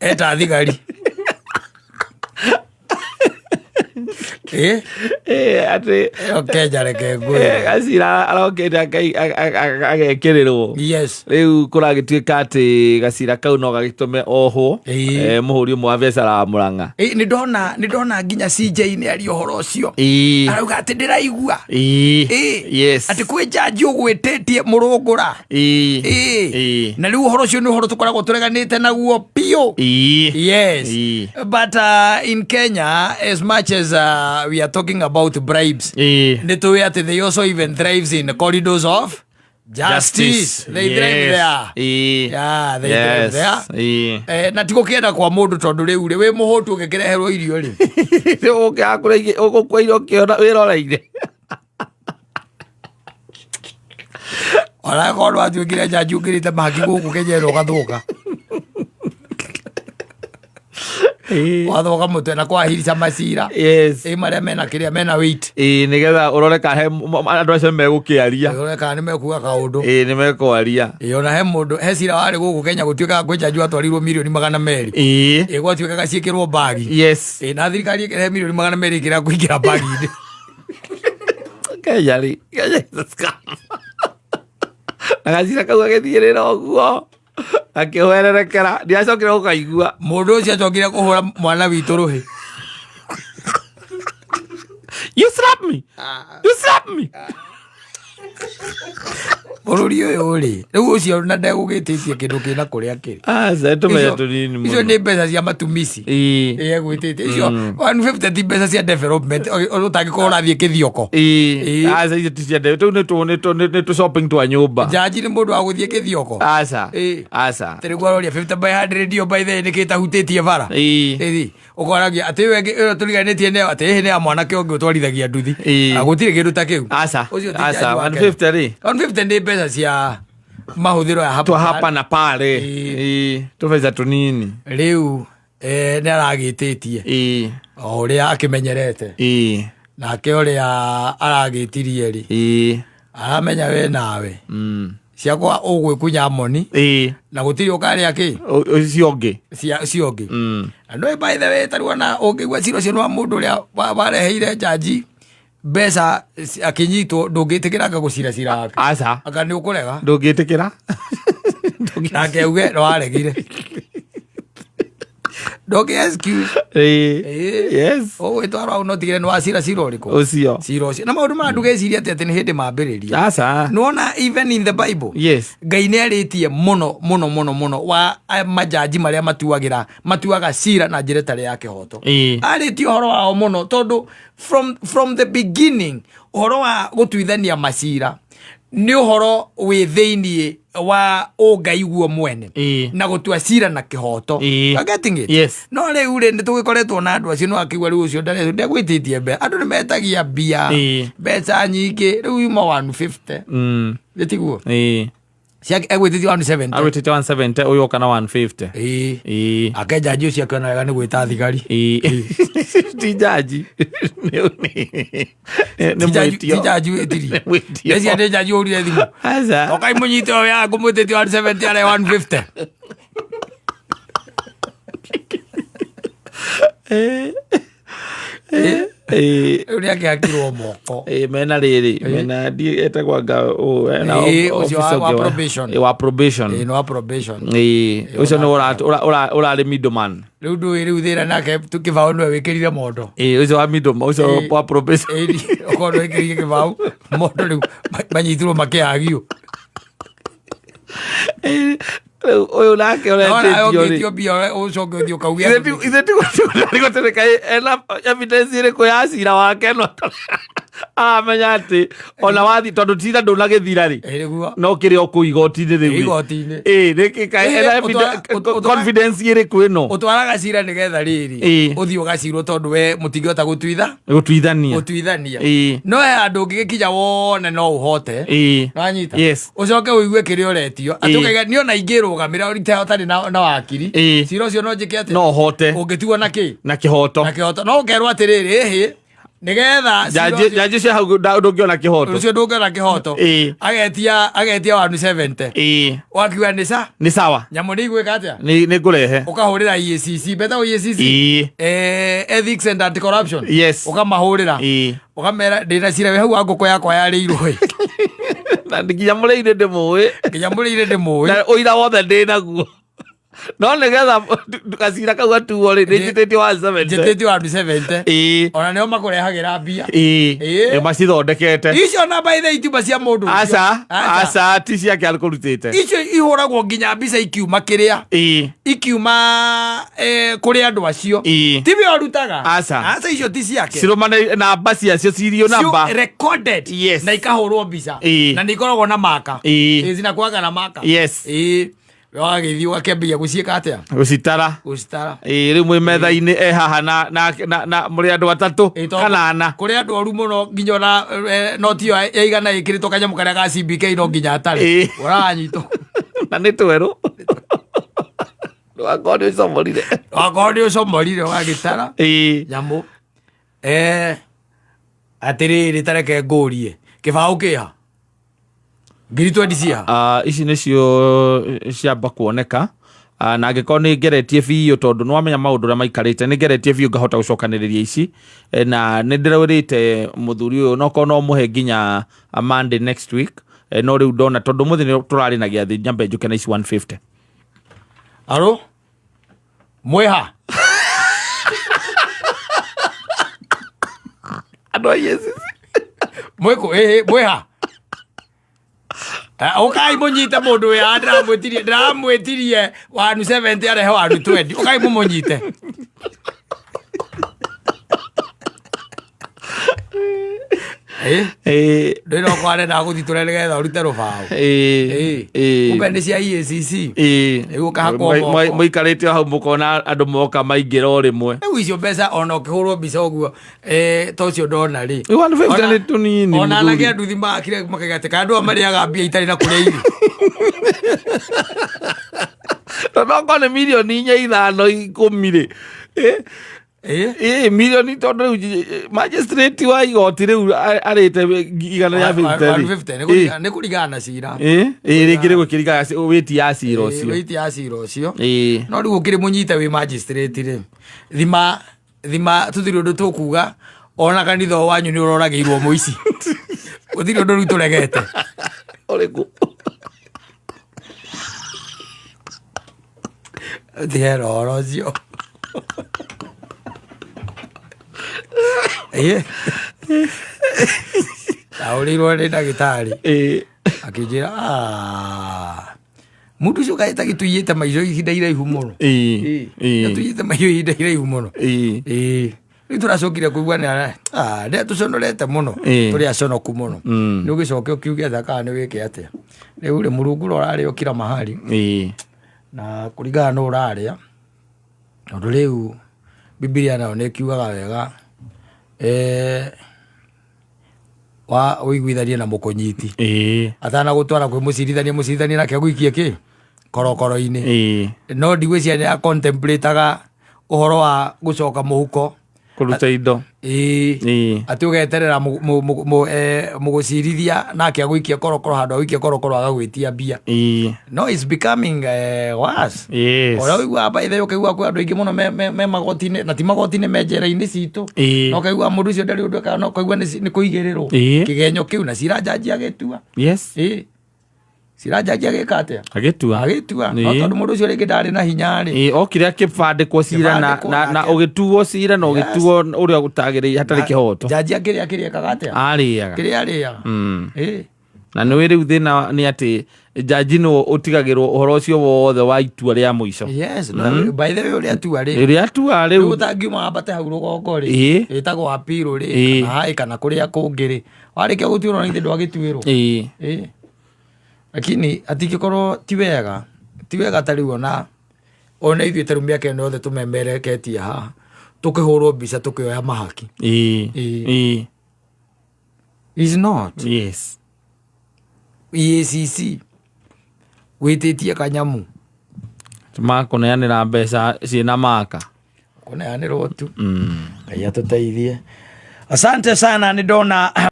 Eta thigari. Ĩ, Atĩ ĩyo Kenya reke ngwĩre. Gacira arokĩte agekĩrĩrwo. Rĩu kũragĩtuĩka atĩ gacira kau no gagĩtũme ohwo. Mũhũri ũmwe wa biacara wa Mũrang'a. Ĩ, nĩ ndona nginya CJ nĩ aria ũhoro ũcio. Arauga atĩ ndĩraigua. Ĩ, atĩ kwĩ njanji ũgwĩtĩtie mũrũngũra. Ĩ, na rĩu ũhoro ũcio nĩ ũhoro tũkoragwo tũreganĩte naguo biũ. Yes. But in Kenya, as much as we are talking about bribes, nĩ tũĩ atĩ they also even thrives in the corridors of justice. They thrive there. Yeah, they thrive there. Na ti gũkĩenda kwa mũndũ tondũ rĩu rĩ wĩ mũhũtu ũngĩkĩreherwo irio rĩ. Ũgũkĩaga ũgũkua irio ũkĩona wĩroreire. Onakorwo ndwatuĩkire njanji ũkĩrĩte mahaki gũkũ Kenya ĩno ũgathũka. Ũgathũka mũtwe na kwahirica macira. Ĩ marĩa mena kĩrĩa mena weight. Ĩĩ, nĩgetha ũrore kana he andũ acio megũkĩaria. Ũrore kana nĩ mekuga kaũndũ. Ĩĩ, nĩ mekwaria. Ĩ ona he mũndũ he cira warĩ gũkũ Kenya gũtuĩkaga kwĩ njanji watwarirwo mirioni 200. Ĩ gwatuĩkaga ciĩkĩrwo mbagi. Ĩ na thirikari ĩkĩrehe mirioni 200 ĩkĩrega kũingĩra mbagi-inĩ. Kenya rĩ, Kenya is a scam. Na gacira kau gagĩthiĩrĩra ũguo gakĩhwererekera, ndiacokire gũkaigua. Mũndũ ũcio acokire kũhũra mwana witũ rũhĩ. You slap me. You slap me. Bũrũri ũyũ rĩ, rĩu ũcio na ndegũgĩtĩtie kĩndũ kĩna kũrĩa kĩrĩ. Aca, tũmenya tũnini mũno. Icio nĩ mbeca cia matumisi. Ĩ egwĩtĩtie icio 150 ti mbeca cia development ũtangĩkorwo ũrathiĩ kĩthioko. Ĩĩ. Aca, icio ti cia tũu nĩ tũ shopping twa nyũmba. Njanji nĩ mũndũ wa gũthiĩ kĩthioko. Aca. Ĩĩ. Aca. Tarĩu aroria 50 by 100 iyo by the way nĩkĩ ĩtahutĩtie bara. Ĩĩ. Ũkoragia atĩ ĩyo ĩngĩ ĩyo tũriganĩtie nayo atĩ ĩhĩ nĩ ya mwanake ũngĩ ũtwarithagia nduthi. Na gũtirĩ kĩndũ ta kĩu. Aca. Ũcio ti Aca, njanji wa Kenya. 150 rĩ. 150 nĩ mbeca cia mahũthĩro ya hapa Twa hapa na pale. Ĩĩ. Tũbeca tũnini. Rĩu nĩ aragĩtĩtie o ũrĩa akĩmenyerete. Nake ũrĩa aragĩtirie rĩ aramenya we nawe ciakwa ũgwĩkunya moni na gũtirĩ ũkarĩa kĩ. Ũcio ũngĩ. Cia ũcio ũngĩ. Na ndũĩ by the way tarĩu ona ũngĩigua cira ũcio nĩ wa mũndũ ũrĩa wareheire njanji mbeca akĩnyitwo, ndũngĩtĩkĩra anga gũcira cira wake. Aca. Anga nĩ ũkũrega? Ndũngĩtĩkĩra. Nake auge nĩ waregire, ndũngĩ excuse. Ĩĩ. Ũgwĩtwarwo hau no tigĩre nĩ wacira cira ũrĩkũ. Ũcio. Cira ũcio na maũndũ maya ndũgeciria atĩ nĩ hĩndĩ mambĩrĩria. Aca. Nĩwona even in the Bible, Ngai nĩ arĩtie mũno mũno mũno mũno wa majaji marĩa matuagĩra matuaga cira na njĩra ĩtarĩ ya kĩhoto. Arĩtie ũhoro wao mũno tondũ from the beginning ũhoro wa gũtuithania macira nĩ ũhoro wĩ thĩiniĩ wa ũngai guo mwene na gũtua cira na kĩhoto. You are getting it? Yes. No rĩu rĩ nĩ tũgĩkoretwo na andũ acio nĩ wakĩigua rĩu ũcio ndarĩ ndegwĩtĩtie mbeca, andũ nĩ metagia mbia mbeca nyingĩ, rĩu yuma 150. Nĩ tiguo? Ĩĩ. Ciake egwĩtĩtie 170. Agwĩtĩte 170, ũyũ oka na 150. Ĩĩ. Ake njanji ũcio akĩona wega nĩ gwĩta thigari. Ĩĩ. Ti njanji. Nĩ Ti mwĩtio. njanji wĩtirie. Nĩ mwĩtio. Nĩcia nĩ njanji ũrire thimũ. Aca. Tokai mũnyite ũyũ ya ngũmwĩtĩtie 170 arĩa 150. Rĩu nĩ akĩhakirwo moko. Ĩĩ, mena rĩrĩ mena ndi etagwo anga ũ ena Ĩĩ, ũcio officer wa ũngĩ probation. Ĩĩ, wa probation. Ĩĩ, nĩ wa probation. Ĩĩ, ũcio nĩ ũrarĩ middleman. Rĩu ndũĩ rĩu thĩna nake kĩbaũ nĩwe wĩkĩrire mondo. Ĩĩ, ũcio wa middleman, ũcio wa probation. Ĩĩ, okorwo nĩwe wĩkĩrire kĩbaũ mondo rĩu manyitirwo makĩhagio. Ĩĩ, rĩu ũyũ nake ũretĩtio rĩ. Ũngĩtio mbia ũcoke ũthiĩ ũkauge atĩ- Ithe tigũtĩrĩka ena evidence ĩrĩkũ ya cira wake, no aramenya atĩ ona wathi tondũ cira ndũnagĩthira rĩ. Ĩĩ, nĩguo. No kĩrĩ o kũu igoti-inĩ rĩu rĩ. Igoti-inĩ. Ĩĩ, nĩkĩ kaĩ Ĩĩ, ena confidence ĩrĩkũ ĩno? Ũtwaraga cira nĩgetha rĩrĩ ũthiĩ ũgacirwo tondũ we mũtingĩhota gũtuitha Gũtuithania. Gũtuithania. No he handũ ũngĩgĩkinya wone no ũhote. Wanyita? Yes. Ũcoke ũigue kĩrĩa ũretio atĩ ũkaiga niĩ ona ingĩrũgamĩra ũtarĩ na wakiri cira ũcio no njĩke atĩ No ũhote. Ũngĩtigwo na kĩ? Na kĩhoto. Na kĩhoto, no ũkerwo atĩrĩrĩ, ĩhĩ. Nĩgetha cira Njanji njanji cia hau ndũngĩona kĩhoto. Ũcio ndũngĩona kĩhoto. Agetia agetia 170. Wakiuga nĩ sa Nĩ sawa. Nyamũ nĩ igwĩka atĩa? Nĩ ngũrehe. Ũkahũrĩra EACC, betagwo EACC. Ethics and Anti Corruption. Yes. Ũkamahũrĩra. Ũkamera ndĩna cira wĩ hau wa ngũkũ yakwa yarĩirwo ĩ. Na nginya mũrĩire ndĩmũĩ. Nginya mũrĩire ndĩmũĩ. Na ũira wothe ndĩ naguo. No nĩgetha gacira kau gatuo rĩ, nĩ njĩtĩtie 170. Njĩtĩtie 170. Ona nĩo makũrehagĩra mbia. Ĩĩ. Macithondekete. Icio namba ithe itiuma cia mũndũ ũcio. Aca. Aca. Aca ti ciake akũrutĩte. Icio ihũragwo nginya mbica ikiuma kĩrĩa. Ikiuma kũrĩ andũ acio. Tiwe ũrutaga. Aca. Aca icio ti ciake. Cirũmane namba ciacio cirio namba. Cio recorded. Yes. Na ikahũrwo mbica. Na nĩ ikoragwo na maka. Zinakuwaga na maka. Yes. Wagĩthiĩ ũgakĩambia gũciĩka atĩa? Gũcitara. Gũcitara. Ĩĩ rĩu mwĩ metha-inĩ e haha na na na, na mũrĩ andũ atatũ kana ana. Kũrĩ andũ oru mũno nginya ona noti ĩyo ya igana ĩkĩrĩtwo kanyamũ karĩa ga CBK no nginya atarĩ. Ũranyitwo. Na nĩ twerũ. Wakorwo nĩ ũcomorire. Wakorwo nĩ ũcomorire ũgagĩtara. Nyamũ. Atĩrĩrĩ tareke ngũrie. Kĩbaũ kĩha? Ngiri twendi cia? Ici nĩcio ciamba kuoneka. Na angĩkorwo nĩ ngeretie biũ tondũ nĩ wamenya maũndũ ũrĩa maikarĩte, nĩ ngeretie biũ ngahota gũcokanĩrĩria ici. Na nĩ ndĩrerĩte mũthuri ũyũ nokorwo no mũhe nginya Monday next week. No rĩu ndona tondũ mũthĩ nĩ tũrarĩ na gĩathĩ nyambe njũke na ici 150. Aro? Mwĩha? Andũ a EACC. Mwĩkũ? Ĩhĩ, mwĩha? Ũkai mũnyite mũndũ ũyũ haha, ndĩramwĩtirie 170 arehe 120. Ũkai mũmũnyite. Ndĩ no kwa arenda gũthitũra nĩgetha ũrute rũbaũ. Kumbe nĩ cia EACC. Rĩu ũkahakwo moko. Mũikarĩte o hau mũkona andũ moka maingĩra o rĩmwe. Rĩu icio mbeca ona ũkĩhũrwo mbica ũguo, ta ũcio ndona rĩ. Rĩu 150 nĩ tũnini, Ona mũthuri. anake a nduthi makire makaiga atĩ kana andũ aya marĩaga mbia itarĩ na kũrĩa irio. Tondũ okorwo nĩ mirioni inya ithano ikũmi rĩ. Mirioni tondũ rĩu magistrate wa igoti rĩu arĩte igana rĩa fifty rĩ. 150, nĩ kũringana na cira. Rĩngĩ rĩu gũkĩringana wĩti ya cira ũcio. Wĩti ya cira ũcio. No rĩu ũkĩrĩ mũnyite wĩ magistrate rĩ. Thima, thima tũtirĩ ũndũ tũkuga ona kanitha o wanyu nĩ ũroragĩirwo mũici. Gũtirĩ ũndũ rĩu tũregete. Ũrĩkũ? Tigera ũhoro ũcio. Ndahũrĩirwo nĩ ndagĩtarĩ. Akĩnjĩra, mũndũ ũcio kaĩ ta gĩtũiyĩte maitho ihinda iraihu mũno. Gĩtũiyĩte maitho ihinda iraihu mũno. Rĩu tũracokire kũigua nĩ ara, nĩ atũconorete mũno. Tũrĩ aconoku mũno. Nĩ ũgĩcoke ũkiuge atĩa kana nĩ wĩke atĩa. Rĩu rĩ, mũrunguro ũrarĩa ũkira mahali. Na kũringana na ũrarĩa, tondũ rĩu Bibilia nayo nĩ ĩkiugaga wega, wa ũiguithanie na mũkũnyiti. Atanagũtwara kwĩ mũcirithania, mũcirithania nake agũikie kĩ? Korokoro-inĩ. No ndigwĩciria nĩ acontemplate-aga ũhoro wa gũcoka mũhuko. Kũruta indo. Atĩ ũgeterera mũgũcirithia nake agũikie korokoro, handũ agũikie korokoro agagwĩtia mbia. No it's becoming worse. Ũrĩa ũiguaga by the way, ũkaigua kwĩ andũ aingĩ mũno me magoti-inĩ, na ti magoti-inĩ, me njera-inĩ citũ. Na ũkaigua mũndũ ũcio ndarĩ ũndũ ekaga, no ũkaigua nĩ kũigĩrĩrwo. Kĩgenyo kĩu na cira njanji agĩtua. Cira njanji agĩka atĩa? Agĩtua. Agĩtua. No tondũ mũndũ ũcio rĩngĩ ndarĩ na hinya rĩ. Okire akĩbandĩkwo cira Akĩbandĩkwo na nake. ũgĩtuo cira na ũgĩtuo ũrĩa gũtagĩrĩire hatarĩ kĩhoto. Njanji akĩrĩa kĩrĩa ekaga atĩa? Arĩaga. Kĩrĩa arĩaga. Na nĩ rĩu thĩna nĩ atĩ njanji nĩwe ũtigagĩrwo ũhoro ũcio wothe wa itua rĩa mũico. Yes, no, by the way ũrĩa atua rĩ. Ũrĩa atua rĩu. Rĩu ũtangiuma wambate hau rũgongo rĩ. Ĩtagwo appeal rĩ, kana haĩ kana kũrĩa kũngĩ rĩ. Warĩkia gũtuĩrwo na ithe ndwagĩtuĩrwo. Lakini atingĩkorwo ti wega, ti wega ta rĩu ona ithuĩ ta rĩu mĩaka ĩno yothe tũmemereketie haha, tũkĩhũrwo mbica tũkĩoya mahaki. Is not. EACC wĩtĩtie kanyamu. Makũneanĩra mbeca ciĩna maka. Kũneanĩrwo tu. Ngai atũteithie. Asante sana, nĩ ndona.